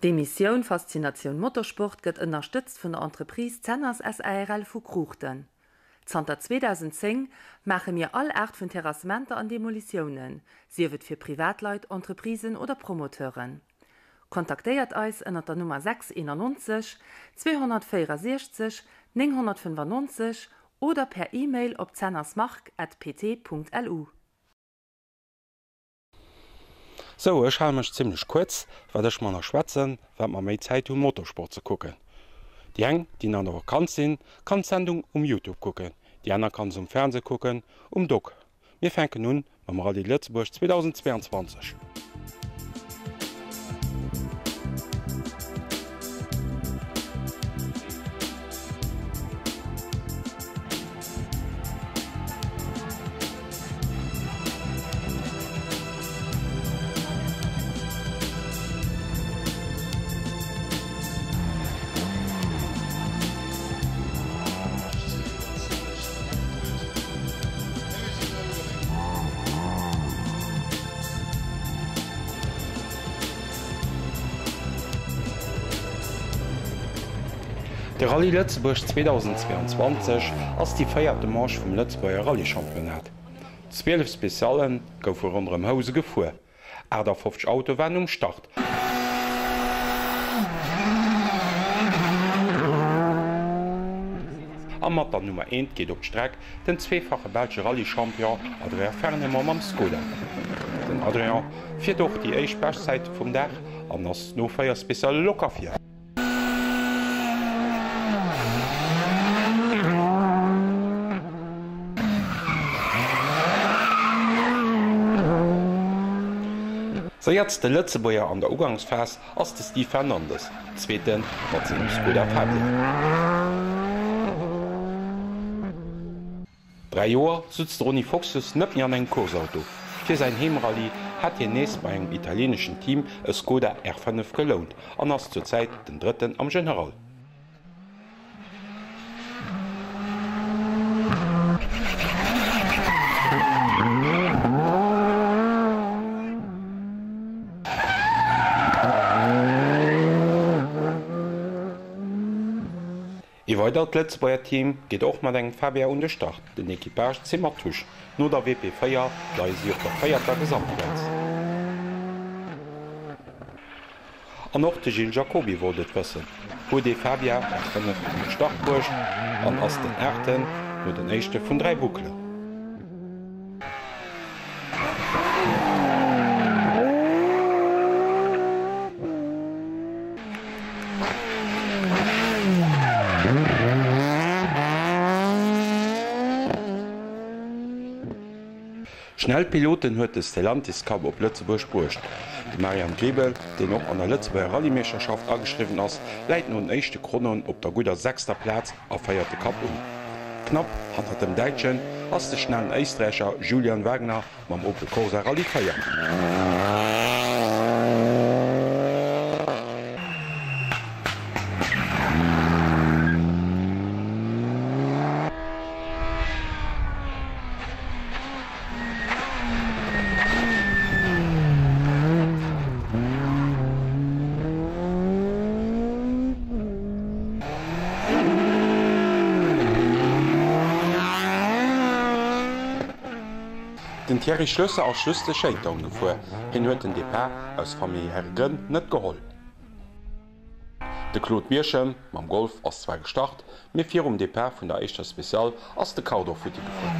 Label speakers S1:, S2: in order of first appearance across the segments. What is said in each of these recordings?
S1: D'Emissioun Faszinatioun Motorsport gëtt ënnerstëtzt vun der Entreprise Zenners SARL vu Kruuchten. Zanter 2010 maache mir all Aart vun Terrassementer an Demolitiounen, sief et fir Privatleit, Entreprisen oder Promoteuren. Kontaktéiert eis ënnert der Nummer 6 91 264 995 oder per E-Mail op zennersmarc at pt.lu.
S2: Sou, ech hale mech zimlech kuerz, wat ech manner schwätzen, wat mer méi Zäit hu Motorsport ze kucken. Déi eng, déi an der Vakanz sinn, kann d'Sendung um Youtube kucken, déi aner kann se um Fernseh kucken, um Doc. Mir fänken un mam Rallye Lëtzebuerg 2022. De Rallye Lëtzebuerg 2022 ass déi véierte Manche vum Lëtzebuerger Rallye-Championnat. 12 Specialle goufe ronderëm Housen gefuer, 58 Autoe waren um Start. A mat der Nummer eent geet op d'Streck den zweefache belsche Rallye-Champion Adrien Fernemont mam Skoda. Den Adrien fiert och déi éischt Beschtzäit vum Dag an ass no 4 Specialle locker vir. Séiertste Lëtzebuerger an der Ugangsphas ass de Steve Fernandes, Zweete mat sengem Skoda Fabia. 3 Joer sutz de Ronny Foxius net méi an engem Course-Auto. Fir säin Heemrallye hat hien nees bei engem italieeneschen Team e Skoda R5 gelount an ass zur Zäit den Drëtten am General. Ee weidert Lëtzebuerger Team geet och mat engem Fabia un de Start, den Equipage Zimmertusch. No der WP 4 leie si op der véierter Gesamtplaz. An och de Gilles Jacoby wollt et wëssen, huet ee Fabia R5 un de Start bruecht an ass den Aachten no den éischte vun 3 Bouclen. Schnell Piloten huet de Stellantis Cup op Lëtzebuerg bruecht. De Marian Griebel, deen och an der Lëtzebuerger Rallyemeeschterschaft ageschriwwen ass, läit no den éischte Chronoen op der gudder sechster Plaz a féiert de Cup un. Knapp hannert dem Däitschen ass de schnellen Éisträicher Julian Wagner mam Opel Corsa Rallye 4. Den Thierry Schlösser ass just de Shakedown gefuer, hien huet den Depart aus familiäre Grënn net geholl. De Claude Bierchem mam Golf ass zwar gestart, mee virum Depart vun der éischter Speciale ass de Cardo futti gefuer.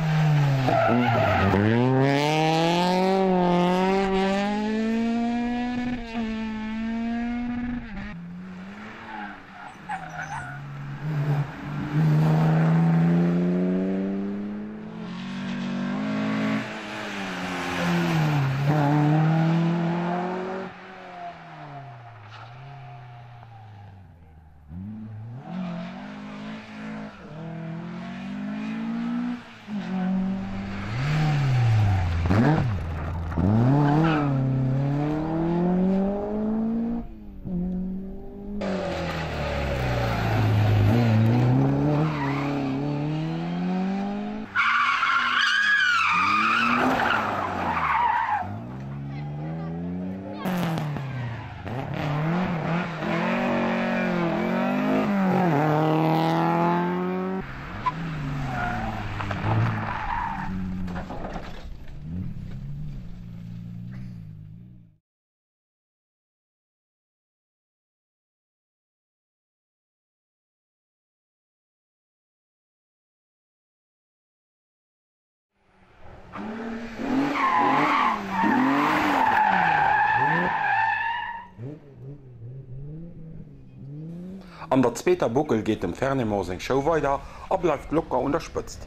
S2: An der zweeter Buckel geet dem Fernemont seng Show weider a bleift locker un der Spëtzt.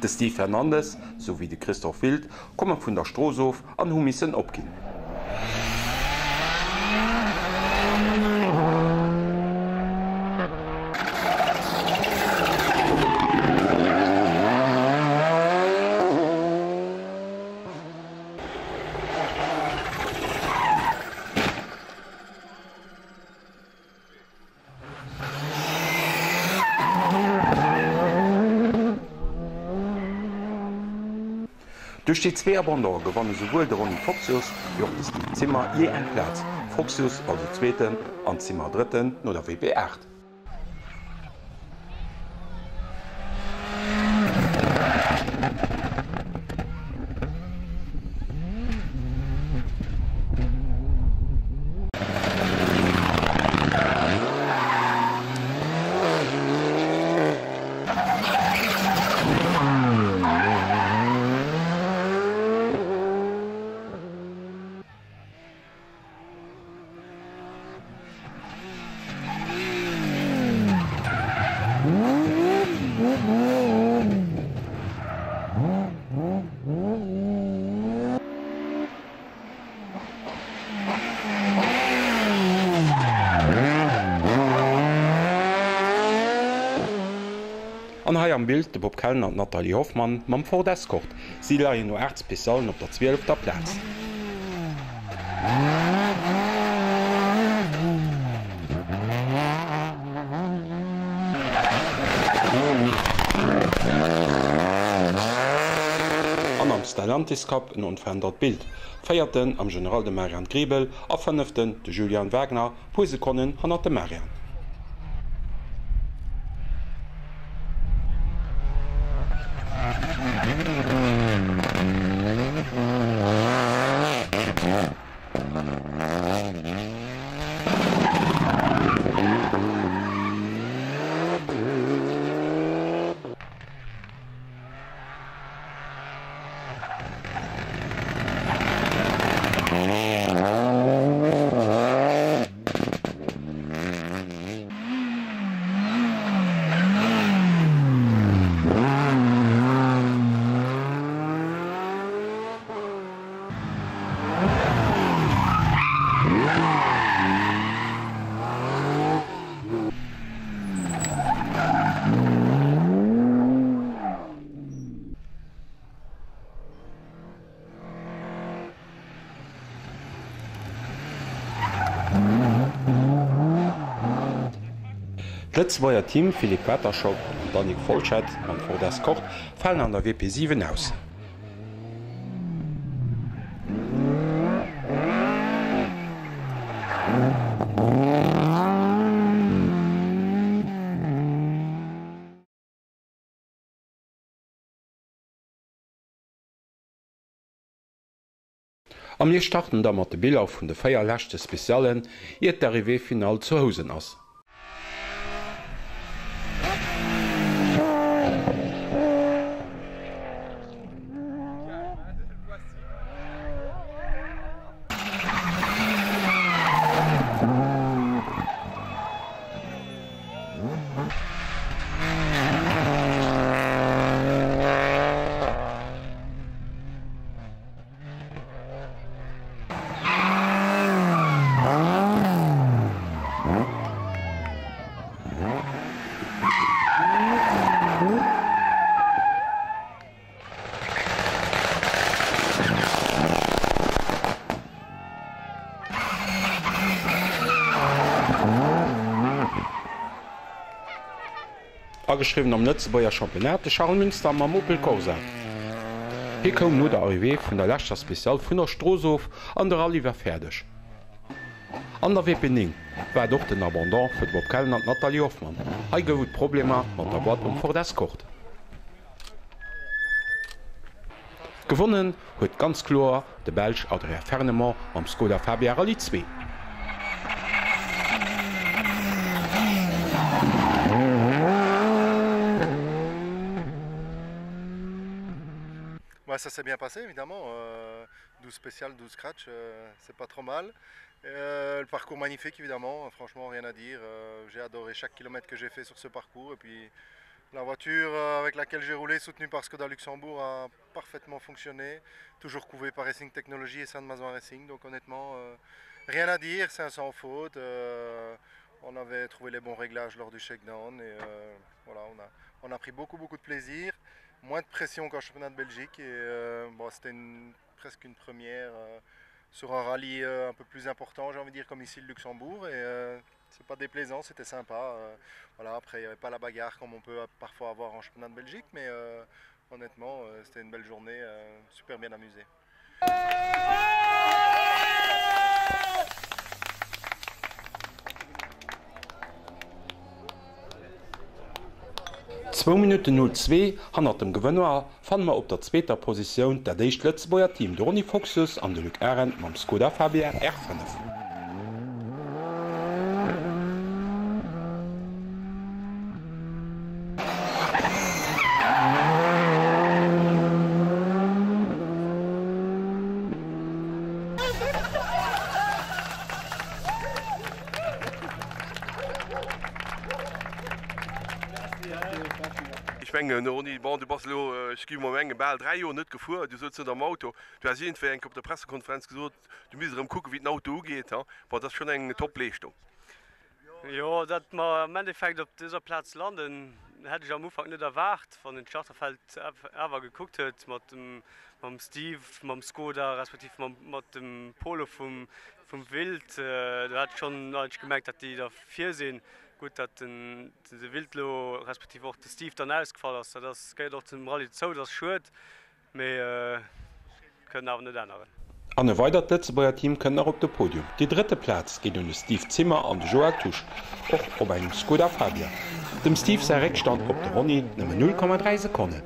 S2: De Steve Fernandes sou wéi de Christophe Wild komme vun der Strooss of an hu missen opginn. Duerch déi zwee Abandone gewanne souwuel de Ronny Foxius wéi och de Steve Zimmer jee eng Plaz, Foxius also Zweeten an Zimmer Drëtten no der WP 8. An hei am Bild de Bob Kellner an d'Nathalie Hoffmann mam Ford Escort. Si leien no 8 Specialen op der zwielefter Plaz. An am Stellantis Cup en onverännert Bild, Véierten am General de Marian Griebel a Fënneften de Julian Wagner, puer Sekonnen hannert dem Marian. D'Lëtzebuerger Team Philippe Waterschott an Danick Folschette mam Ford Escort falen an der WP 7 aus. A mir starten da mat de Biller vun de 4 leschte Speciallen, iert d'Arrivée finale zu Housen ass. Ageschriwwen am Lëtzebuerger Championnat, de Charles Münster mam Opel Corsa. Hie koum no der Arrivée vun der leschter Spéciale vun der Strooss of an de Rallye war fäerdeg. An der WP 9 war et och den Abandon fir de Bob Kellen an d'Nathalie Hoffmann. Hei gouf et Problemer mat der Boîte um Ford Escort. Gewonnen huet ganz kloer de Belsch Adrien Fernemont mam Skoda Fabia Rallye 2.
S3: Bah, ça s'est bien passé évidemment, euh, 12 spéciales, 12 scratch, euh, c'est pas trop mal. Euh, le parcours magnifique évidemment, franchement rien à dire. Euh, j'ai adoré chaque kilomètre que j'ai fait sur ce parcours et puis la voiture euh, avec laquelle j'ai roulé, soutenue par Skoda Luxembourg, a parfaitement fonctionné, toujours couvée par Racing Technology et Saint-Mazoin Racing. Donc honnêtement, euh, rien à dire, c'est un sans faute. Euh, on avait trouvé les bons réglages lors du shakedown et euh, voilà, on a, on a pris beaucoup beaucoup de plaisir moins de pression qu'en championnat de Belgique et euh, bon, c'était presque une première euh, sur un rallye euh, un peu plus important, j'ai envie de dire comme ici le Luxembourg et euh, c'est pas déplaisant, c'était sympa. Euh, voilà, après il n'y avait pas la bagarre comme on peut parfois avoir en championnat de Belgique, mais euh, honnêtement euh, c'était une belle journée, euh, super bien amusé.
S2: Zwou Minutten 02 hannert dem Gewënner fanne mer op der zweeter Positioun dat éischt Lëtzebuerger Team, de Ronny Foxes an de Luc Arendt mam Skoda Fabia R5.
S4: Ech mengen, Ronny, bon, du bass elo, ech gi mol mengen, bal 3 Joer net gefuer, du souz net am Auto. Du has iergendwéi eng Kéier op der Pressekonferenz gesot, du misst erëm kucken, wéi den Auto ugeet. Bon, dat ass schonn eng Top-Leeschtung.
S5: Jo, datt mer am Endeffekt op dëser Plaz landen, hätt ech am Ufank net erwaart. Wann een d'Starterfeld awer gekuckt huet mat dem mam Steve, mam Skoda respektiv mam mat dem Polo vum vum Wild, do hat ech schonn eigentlech gemengt, datt déi da vir sinn. Gutt, datt den de Wild elo respektiv och de Steve dann ausgefall ass, dat ass gehéiert och zum Rallye dozou, dat ass schued. Mee kënnen awer net änneren.
S2: An e weidert Lëtzebuerger Team kënnt nach op de Podium. Déi drëtte Plaz geet un de Steve Zimmer an de Joël Tousch, och op engem Skoda Fabia. Dem Steve säi Réckstand op de Ronny nëmmen 0,3 Sekonnen.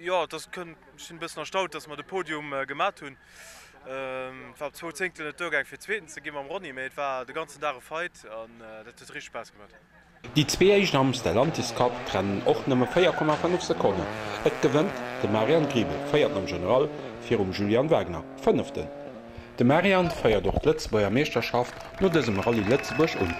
S6: Jo, et ass, ech sinn e bëssen erstaunt, dass mer de Podium gemat hunn. Et war op zwou Zéngtel net duergaang fir Zweeten ze gi mam Ronny, mee et war de ganzen Dag e Fight an dat huet richteg Spaass gemat.
S2: Déi zwee éischt am Stellantis Cup trennen och nëmme 4,5 Sekonnen. Et gewënnt de Marian Griebel, Véierten am General, virum Julian Wagner, Fënneften. De Marian féiert och d'Lëtzebuerger Meeschterschaft no dësem Rallye Lëtzebuerg un.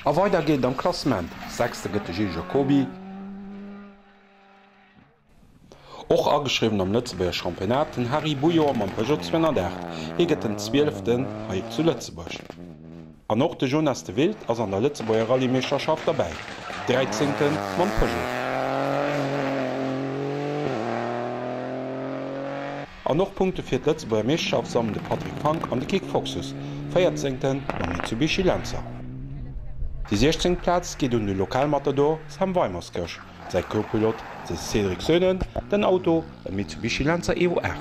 S2: A weider geet et am Klassement, Sechste gëtt de Gilles Jacoby. Och ageschriwwen am Lëtzebuerger Championnat, den Harry Bouillon mam Peugeot 208, hie gëtt den Zwieleften hei zu Lëtzebuerg. An och de Jonas de Wild ass an der Lëtzebuerger Rallye-Meeschterschaft derbäi, Dräizéngte mam Peugeot. An och Punkte fir d'Lëtzebuerger Meeschterschaft sammeln de Patrick Frank an de Kik Foxes, Véierzéngte mam Mitsubishi Lancer. Déi siechzéngt Plaz geet un de Lokalmatador Sam Weimerskirch. Säi Co-Pilot de Cédric Soenen, den Auto e Mitsubishi Lancer Evo 8.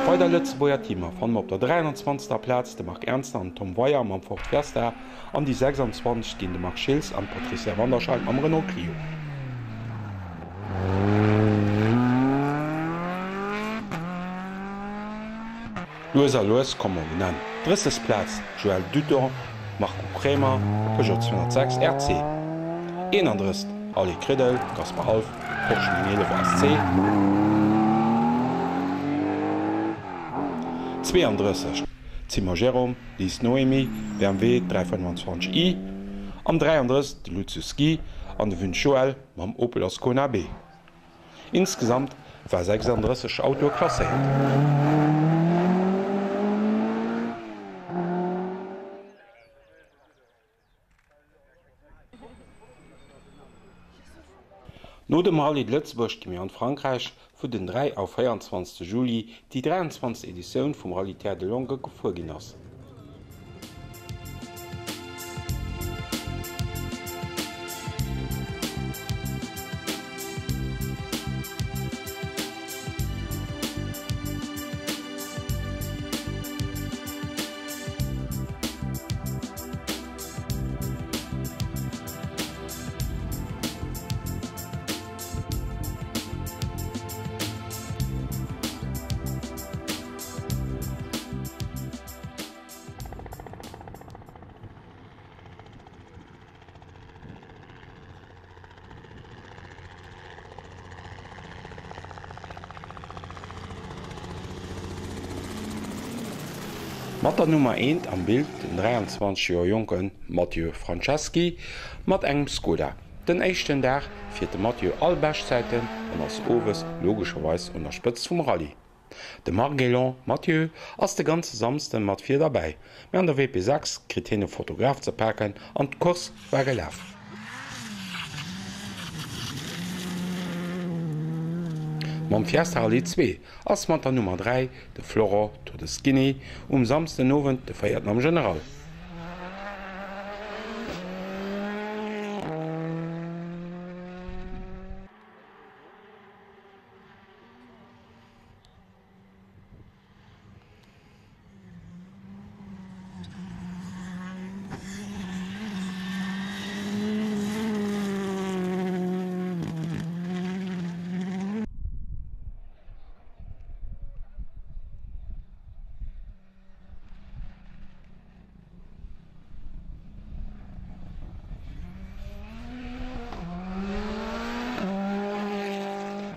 S2: Weider Lëtzebuerger Teamer fanne mer op der 23. Plaz de Marc Ernster an den Tom Weyer mam Ford Fiesta an déi 26. ginn de Marc Schiltz an d'Patricia Wanderscheid mam Renault Clio. Lues a lues komme mer un Enn. 30. Plaz, Joël Dudon, Marco Kremer, Peugeot 206 RC. 31. Ali Kridel, Gaspar Alff, Porsche 911 SC. 32. Zimmer Jérôme, Lies Noémie, BMW 325 i. An 33. De Lucius Guy an de Wünsch Joël mam Opel Ascona B. Insgesamt war 36 Autoe klasséiert. No dem Rallye de Lëtzebuerg gi mir an Frankräich, wou den 3 a 24 Juli déi 23. Editioun vum Rallye Terre de Longue gefuer ginn ass. Mat der Nummer eent am Bild den 23 Joer jonke Mathieu Franceschi mat engem Skoda. Den éischten Dag fiert de Mathieu all Beschtzäiten an ass owes logescherweis un der Spëtzt vum Rallye. De Marguelon Mathieu ass de ganze Samsde mat vir derbäi, mä an der WP6 kritt hien e Fotograf ze paken an d'Course war gelaf. Mam Fiesta Rallye 2 ass mat der Nummer 3 de Florent Todeschini um Samsden Owend de Véierten am General.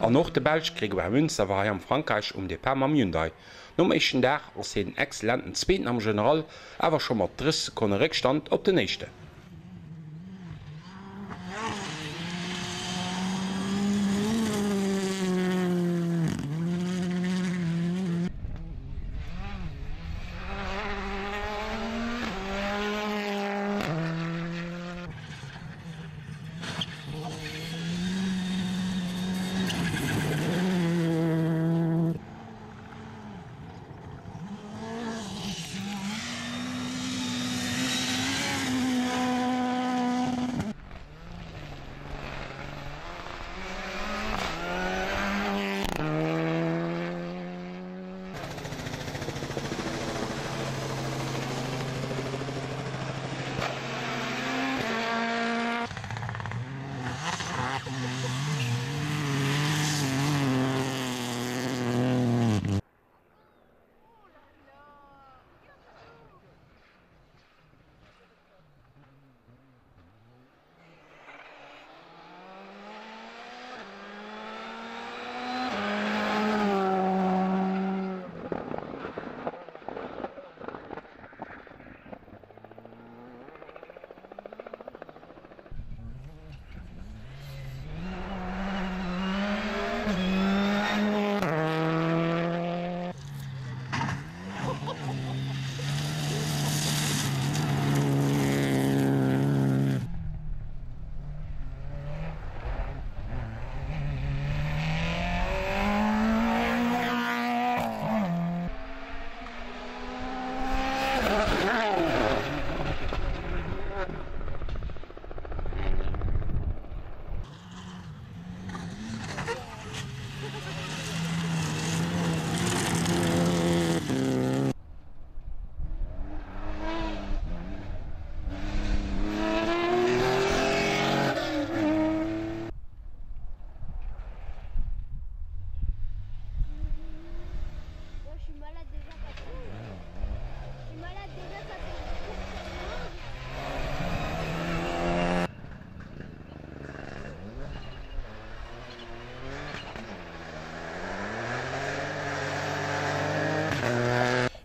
S2: An och de Belsch Grégoire Münster war hei am Frankräich um Depart mam Hyundai. Nom éischten Dag ass hien den exzellenten Zweeten am General, awer scho mat 30 Sekonne Réckstand op den Éischten.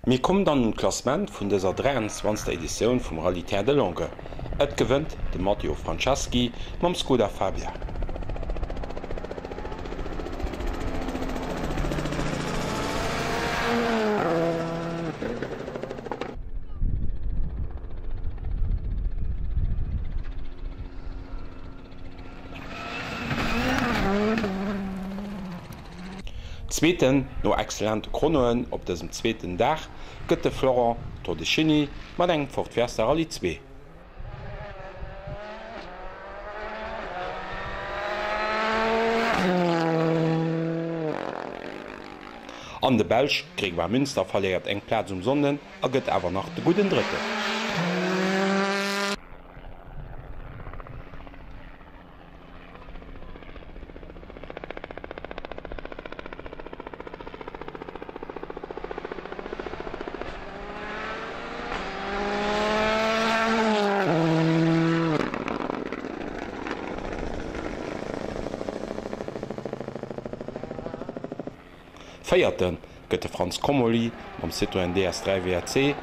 S2: Mir kommen dann un d'Klassement vun dëser 23. Editioun vum Rallye Terre de Langhe. Et gewënnt de Matteo Franceschi mam Skoda Fabia. Zweeten no exzellente Chronoen op dësem zweeten Dag gëtt de Florent Todeschini mat engem Ford Fiesta Rallye 2. An de Belsch Grégoire Münster verléiert eng Plaz um Sonnden a gëtt awer nach de gudden Drëtten. Véierte gëtt de Franz Comolli mam Citroën DS3 WRC.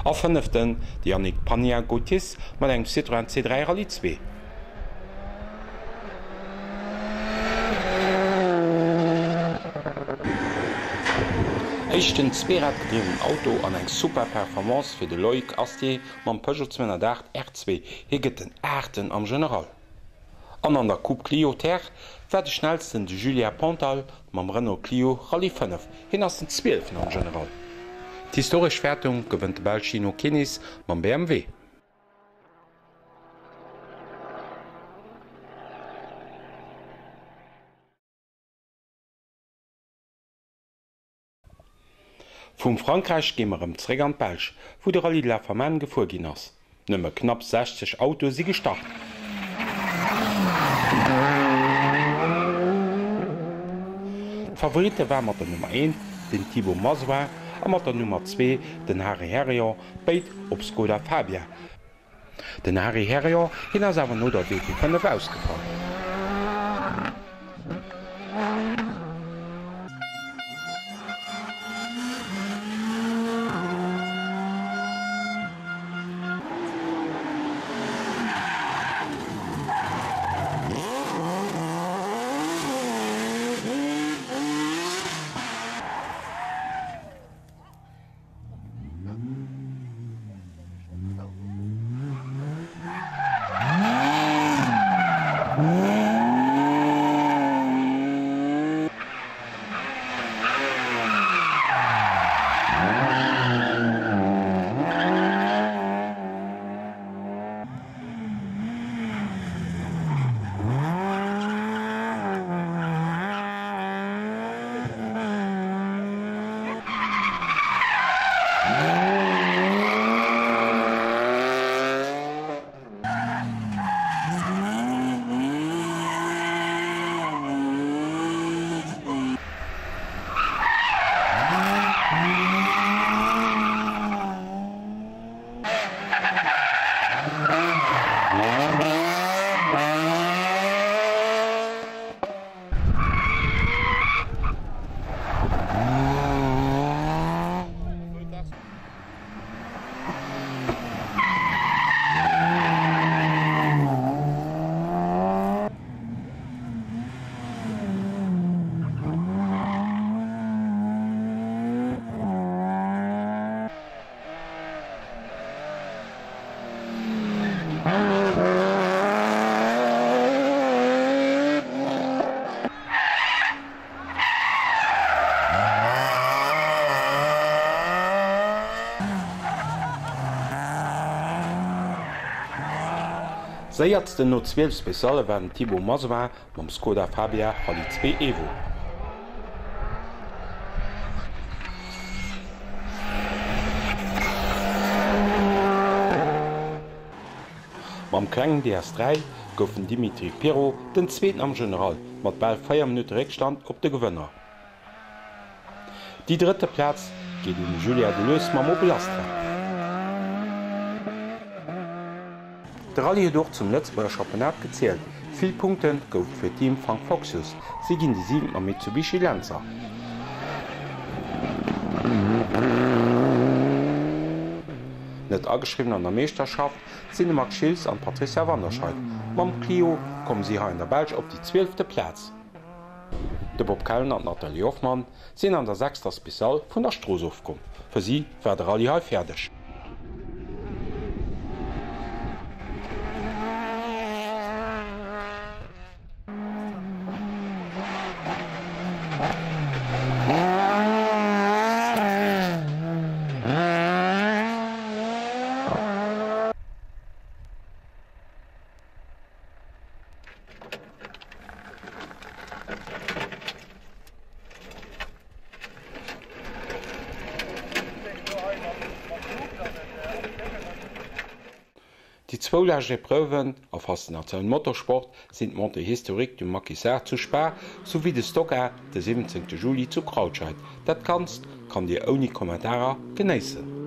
S2: A fënneften de Yannick Paniagotis mat engem Citroën C3 Rallye 2. Éischten zweeradgedriwwenen Auto an eng super Performance fir de Loïc Astier mam Peugeot 208 R2. Hie gëtt den Aachten am General. An an der Coupe Clio Terre war de schnellsten de Julien Pontal mam Renault Clio Rallye 5. Hien ass den Zwielften am General. D'historesch Wäertung gewënnt de Belsch Gino Kenis mam BMW. Vum Frankräich gi mer erëm zeréck an d'Belsch, wou de Rallye de la Famenne gefuer ginn ass. Nëmme knapp 60 Autoe si gestart. D'Favoritte war mat der Nummer 1 den Thibaut Mazoin a mat der Nummer 2 den Harry Herion, béid op Skoda Fabia. Den Harry Herion, hien ass awer no der DP 5 ausgefall. Séiertsten no 12 Specialle war den Thibaut Mazoin mam Skoda Fabia Rallye 2 Evo. Mam klengen DS3 gouf den Dimitri Pirro den Zweeten am General mat bal 4 Minutte Réckstand op de Gewënner. Déi drëtte Plaz geet un de Julien Deleuze mam Opel Astra. De Rallye huet och zum Lëtzebuerger Championnat gezielt. Vill Punkte gouf et fir d'Team Frank Foxius, si ginn déi siwent mam Mitsubishi Lancer. Net ageschriwwen an der Meeschterschaft sinn de Max Schiltz an d'Patricia Wanderscheid. Mam Clio komme si hei an der Belsch op déi zwielfte Plaz. De Bob Kellen an d'Nathalie Hoffmann sinn an der sechster Spéciale vun der Strooss ofkomm. Fir si war de Rallye hei fäerdeg. Déi zwou lescht Epreuven a Faszinatioun Motorsport sinn d'Montée historique du Maquisard zu Spa souwéi de Stock-A de 17 Juli zu Krautscheid. Dat Ganzt kann Dir ouni Kommentarer genéissen.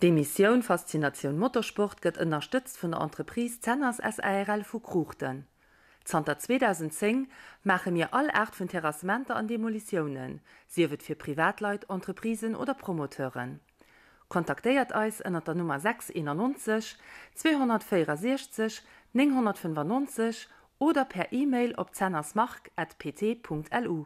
S1: D'Emissioun Faszinatioun Motorsport gëtt ënnerstëtzt vun der Entreprise Zenners SARL vu Kruuchten. Zanter 2010 maache mir all Aart vun Terrassementer an Demolitiounen, sief et fir Privatleit, Entreprisen oder Promoteuren. Kontaktéiert eis ënnert der Nummer 6 91 264 995 oder per E-Mail op zennersmarc at pt.lu.